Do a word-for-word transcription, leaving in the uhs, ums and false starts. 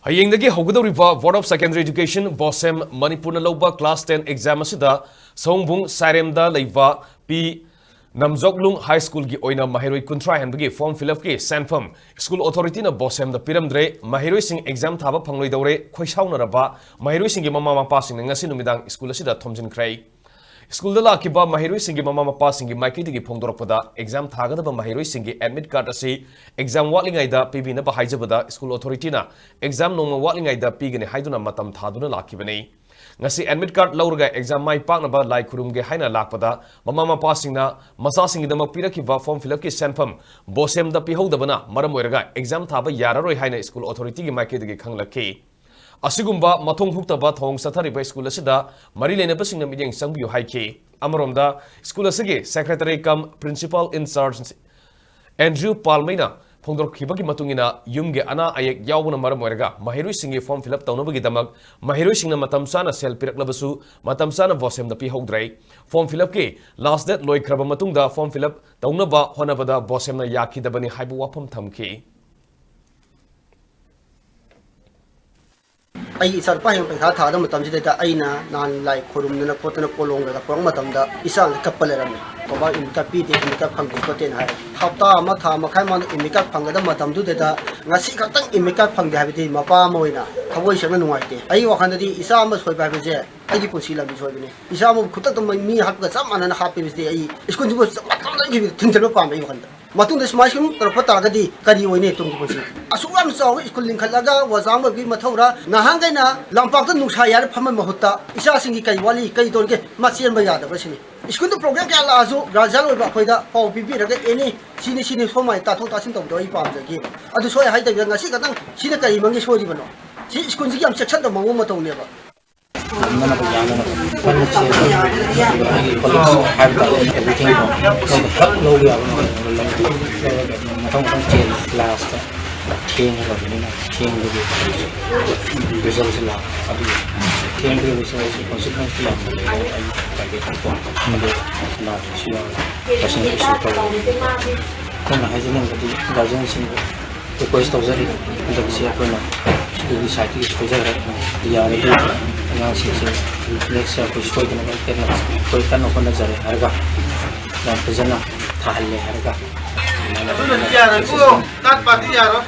ꯍꯌꯦꯡꯗꯒꯤ ꯍꯧꯒꯗꯧꯔꯤꯕ Board of Secondary Education, ꯕꯣꯁꯦꯝ, ꯃꯅꯤꯄꯨꯔꯅ ꯂꯧꯕ class ten exam ꯑꯁꯤꯗ ꯁꯑꯣꯝꯕꯨꯡ ꯁꯥꯏꯔꯦꯝꯗ ꯂꯩꯕ ꯄꯤ ꯅꯝꯖꯣꯛꯂꯨꯡ High Schoolꯒꯤ ꯑꯣꯏꯅ ꯃꯍꯩꯔꯣꯏ ꯀꯨꯟꯊ꯭ꯔꯥ ꯍꯦꯟꯕꯒꯤ form fill upꯀꯤ ꯁꯦꯟꯐꯝ school authorityꯅ ꯕꯣꯁꯦꯝꯗ ꯄꯤꯔꯝꯗ꯭ꯔꯦ꯫ ꯃꯍꯩꯔꯣꯏꯁꯤꯡ exam ꯊꯥꯕ ꯐꯪꯂꯣꯏꯗꯧꯔꯦ꯫ ꯈꯣꯏꯁꯥꯎꯅꯔꯕ ꯃꯍꯩꯔꯣꯏꯁꯤꯡꯒꯤ ꯃꯃꯥ ꯃꯄꯥꯁꯤꯡꯅ ꯉꯁꯤ ꯅꯨꯃꯤꯗꯥꯡ school ꯑꯁꯤꯗ ꯊꯣꯝꯖꯤꯟꯈ꯭ꯔꯦ꯫ Schoolꯗ ꯂꯥꯛꯈꯤꯕ ꯃꯍꯩꯔꯣꯏꯁꯤꯡꯒꯤ ꯃꯃꯥ ꯃꯄꯥꯁꯤꯡꯒꯤ ꯃꯥꯏꯀꯩꯗꯒꯤ ꯐꯣꯡꯗꯣꯔꯛꯄꯗ, exam ꯊꯥꯒꯗꯕ ꯃꯍꯩꯔꯣꯏꯁꯤꯡꯒꯤ admit card ꯑꯁꯤ exam ꯋꯥꯠꯂꯤꯉꯩꯗ ꯄꯤꯕꯤꯅꯕ ꯍꯥꯏꯖꯕꯗ, school authorityꯅ exam ꯅꯣꯡꯃ ꯋꯥꯠꯂꯤꯉꯩꯗ ꯄꯤꯒꯅꯤ ꯍꯥꯏꯗꯨꯅ ꯃꯇꯝ ꯊꯥꯗꯨꯅ ꯂꯥꯛꯈꯤꯕꯅꯤ꯫ ꯉꯁꯤ admit card ꯂꯧꯔꯒ exam ꯃꯥꯏ ꯄꯥꯛꯅꯕ ꯂꯥꯏ ꯈꯨꯔꯨꯝꯒꯦ ꯍꯥꯏꯅ ꯂꯥꯛꯄꯗ, ꯃꯃꯥ ꯃꯄꯥꯁꯤꯡꯅ ꯃꯆꯥꯁꯤꯡꯒꯤꯗꯃꯛ ꯄꯤꯔꯛꯈꯤꯕ form fill upꯀꯤ ꯁꯦꯟꯐꯝ ꯕꯣꯁꯦꯝꯗ ꯄꯤꯍꯧꯗꯕꯅ ꯃꯔꯝ ꯑꯣꯏꯔꯒ exam ꯊꯥꯕ ꯌꯥꯔꯔꯣꯏ ꯍꯥꯏꯅ school authorityꯒꯤ ꯃꯥꯏꯀꯩꯗꯒꯤ ꯈꯪꯂꯛꯈꯤ꯫ ꯑꯁꯤꯒꯨꯝꯕ ꯃꯊꯣꯡ ꯍꯨꯛꯇꯕ ꯊꯧꯑꯣꯡ ꯆꯠꯊꯔꯤꯕ school ꯑꯁꯤꯗ ꯃꯔꯤ ꯂꯩꯅꯕꯁꯤꯡꯅ ꯃꯤꯠꯌꯦꯡ ꯆꯪꯕꯤꯌꯨ ꯍꯥꯏꯈꯤ꯫ ꯑꯃꯔꯣꯝꯗ, school ꯑꯁꯤꯒꯤ secretary cum principal in charge Andrew ꯄꯥꯜꯃꯩꯅ ꯐꯣꯡꯗꯣꯔꯛꯈꯤꯕꯒꯤ ꯃꯇꯨꯡ ꯏꯟꯅ, ꯌꯨꯝꯒꯤ ꯑꯅꯥ ꯑꯌꯦꯛ ꯌꯥꯎꯕꯅ ꯃꯔꯝ ꯑꯣꯏꯔꯒ ꯃꯍꯩꯔꯣꯏꯁꯤꯡꯒꯤ form fill up ꯇꯧꯅꯕꯒꯤꯗꯃꯛ ꯃꯍꯩꯔꯣꯏꯁꯤꯡꯅ ꯃꯇꯝ ꯆꯥꯅ ꯁꯦꯜ ꯄꯤꯔꯛꯂꯕꯁꯨ, ꯃꯇꯝ ꯆꯥꯅ ꯕꯣꯁꯦꯝꯗ ꯄꯤꯍꯧꯗ꯭ꯔꯦ꯫ Form fill upꯀꯤ last date ꯂꯣꯏꯈ꯭ꯔꯕ ꯃꯇꯨꯡꯗ form fill up ꯇꯧꯅꯕ ꯍꯣꯠꯅꯕꯗ ꯕꯣꯁꯦꯝꯅ ꯌꯥꯈꯤꯗꯕꯅꯤ ꯍꯥꯏꯕ ꯋꯥꯐꯝ ꯊꯝꯈꯤ꯫ ꯑꯩꯒꯤ ꯏꯆꯥꯅꯨꯄꯥ ꯍꯌꯦꯡ ꯄꯩꯈꯥ ꯊꯥꯒꯗꯕ ꯃꯇꯝꯁꯤꯗꯩꯗ ꯑꯩꯅ ꯅꯍꯥꯟ ꯂꯥꯏ ꯈꯨꯔꯨꯝꯗꯅ ꯈꯣꯠꯇꯅ ꯀꯣꯂꯣꯝ ꯀꯩꯀꯥ ꯄꯨꯔꯛꯄ ꯃꯇꯝꯗ ꯏꯆꯥꯅ ꯀꯞꯄ ꯂꯩꯔꯝꯃꯦ꯫ "ꯕꯕꯥ, admit card ꯄꯤꯗꯦ, admit card ꯐꯪꯗꯦ ꯈꯣꯠꯇꯦꯅ" ꯍꯥꯏꯔꯦ꯫ ꯍꯞꯇꯥ ꯑꯃ, ꯊꯥ ꯃꯈꯥꯏ ꯃꯃꯥꯡꯗ admit card ꯐꯪꯒꯗꯕ ꯃꯇꯝꯗꯨꯗꯩꯗ ꯉꯁꯤ ꯈꯛꯇꯪ admit card ꯐꯪꯗꯦ ꯍꯥꯏꯕꯗꯤ ꯃꯄꯥ ꯑꯃ ꯑꯣꯏꯅ ꯊꯃꯣꯏ ꯁꯦꯡꯅ ꯅꯨꯡꯉꯥꯏꯇꯦ꯫ ꯑꯩꯒꯤ ꯋꯥꯈꯜꯗꯗꯤ ꯏꯆꯥ ꯑꯃ ꯁꯣꯏꯕ ꯍꯥꯏꯕꯁꯦ ꯑꯩꯒꯤ ꯄꯨꯟꯁꯤ ꯂꯝꯕꯤ ꯁꯣꯏꯕꯅꯤ꯫ ꯏꯆꯥ ꯑꯃꯕꯨ ꯈꯨꯗꯛꯇ ꯃꯤ ꯍꯥꯠꯄꯒ ꯆꯞ ꯃꯥꯟꯅꯅ ꯍꯥꯠꯄꯤꯕꯁꯤꯗꯤ ꯑꯩ ꯁ꯭ꯀꯨꯜꯁꯤꯕꯨ ꯃꯇꯝ ꯂꯣꯏꯈꯤꯕꯗ ꯊꯤꯟꯖꯤꯟꯕ ꯄꯥꯝꯃꯦ ꯑꯩ ꯋꯥꯈꯜꯗ꯫ ꯃꯇꯨꯡꯗ ꯁꯨꯃꯥꯏ ꯁꯨꯝ ꯇꯧꯔꯛꯄ ꯇꯥꯔꯒꯗꯤ ꯀꯔꯤ ꯑꯣꯏꯅꯤ ꯇꯨꯡꯒꯤ ꯄꯨꯟꯁꯤ? ꯑꯁꯨꯛ ꯌꯥꯝ ꯆꯥꯎꯕ ꯁ꯭ꯀꯨꯜ ꯂꯤꯡꯈꯠꯂꯒ ꯑꯣꯖꯥ ꯑꯃ ꯑꯣꯏꯕꯒꯤ ꯃꯊꯧꯔꯥ? ꯅꯍꯥꯟꯈꯩꯅ ꯂꯝꯄꯥꯛꯇ ꯅꯨꯡꯁꯥ ꯌꯥꯏꯔ ꯐꯝꯕꯒꯤ ꯃꯍꯨꯠꯇ ꯏꯆꯥꯁꯤꯡꯒꯤ ꯀꯔꯤ ꯋꯥꯠꯂꯤ, ꯀꯔꯤ ꯇꯧꯔꯤꯒꯦ? ꯃꯥ ꯆꯦꯟꯕ ꯌꯥꯗꯕ ꯁꯤꯅꯤ꯫ ꯁ꯭ꯀꯨꯜꯗ ꯄ꯭ꯔꯣꯕ꯭ꯂꯦꯝ ꯀꯌꯥ ꯂꯥꯛꯑꯁꯨ ꯒꯥꯔꯖꯤꯌꯥꯟ ꯑꯣꯏꯕ ꯑꯩꯈꯣꯏꯗ ꯄꯥꯎ ꯄꯤꯕꯤꯔꯒ ꯑꯦꯅꯤ ꯁꯤꯅꯤ ꯁꯤꯅꯤ ꯁꯣꯝ ꯃꯥꯏ ꯇꯥꯊꯣꯛ ꯇꯥꯁꯤꯟ ꯇꯧꯕꯗꯣ ꯑꯩ ꯄꯥꯝꯖꯒꯦꯕ꯫ ꯑꯗꯨ ꯁꯣꯏ ꯍꯥꯏꯗꯕꯤꯗ ꯉꯁꯤ ꯈꯛꯇꯪ ꯁꯤꯅ ꯀꯔꯤ ꯃꯔꯝꯒꯤ ꯁꯣꯏꯔꯤꯕꯅꯣ? ꯁꯤ ꯁ꯭ꯀꯨꯜꯁꯤꯒꯤ ꯌꯥꯝ ꯆꯦꯛꯁꯤꯟꯗꯕ ꯃꯑꯣꯡ ꯑꯃ ꯇꯧꯅꯦꯕ꯫ ꯉꯝꯅꯅꯕ ꯌꯥꯅꯅꯕ ꯀꯟꯅ ꯆꯦꯜꯂꯤ꯫ ꯑꯗꯨꯒ ꯑꯩꯒꯤ colleagues ꯍꯥꯏꯕ ꯇꯥꯔꯦ, everything ꯀꯣ, ꯑꯩꯈꯣꯏꯅ ꯍꯛ ꯂꯧꯕ ꯌꯥꯕ ꯃꯑꯣꯡꯗ ꯂꯧꯔꯒ ꯃꯊꯪ ꯃꯊꯪ ꯆꯦꯜꯂꯤ꯫ Lastꯇ ꯊꯦꯡꯉꯕꯅꯤꯅ ꯊꯦꯡꯕꯒꯤ resultꯁꯦ ꯂꯥꯛꯄ꯫ ꯑꯗꯨꯒꯤ ꯊꯦꯡꯕꯒꯤ resultꯁꯦ consequenceꯇꯤ ꯌꯥꯝꯅ ꯂꯩꯔꯦ ꯑꯩꯒꯤ private ꯀꯣ꯫ ꯑꯗꯨ ꯂꯥꯛꯄꯁꯨ ꯌꯥꯎꯔꯦ꯫ Personal issue ꯇꯧꯔꯦ꯫ ꯑꯩꯈꯣꯏꯅ ꯍꯥꯏꯖꯅꯤꯡꯕꯗꯤ guardianꯁꯤꯡꯕꯨ request ꯇꯧꯖꯔꯤ꯫ ꯍꯟꯗꯛꯁꯤ ꯑꯩꯈꯣꯏꯅ ꯑꯩꯈꯣꯏꯒꯤ ꯁꯥꯏꯠꯇꯒꯤ ꯁꯣꯏꯖꯈ꯭ꯔꯦ꯫ ꯌꯥꯔꯗꯤ ꯑꯉꯥꯡꯁꯤꯡꯁꯦ ꯅꯦꯛꯁ ꯏꯌꯥꯔ ꯑꯩꯈꯣꯏ ꯁꯣꯏꯗꯅꯕ ꯍꯦꯟꯅ ꯑꯩꯈꯣꯏ ꯀꯟꯅ ꯍꯣꯠꯅꯖꯔꯦ ꯍꯥꯏꯔꯒ, ꯌꯥꯝ ꯐꯖꯅ ꯊꯥꯍꯜꯂꯦ ꯍꯥꯏꯔꯒ, ꯑꯗꯨꯅꯗꯤ ꯌꯥꯔꯣꯏꯀꯣ, ꯀꯥꯠ ꯄꯥꯗꯤ ꯌꯥꯔꯣꯏ꯫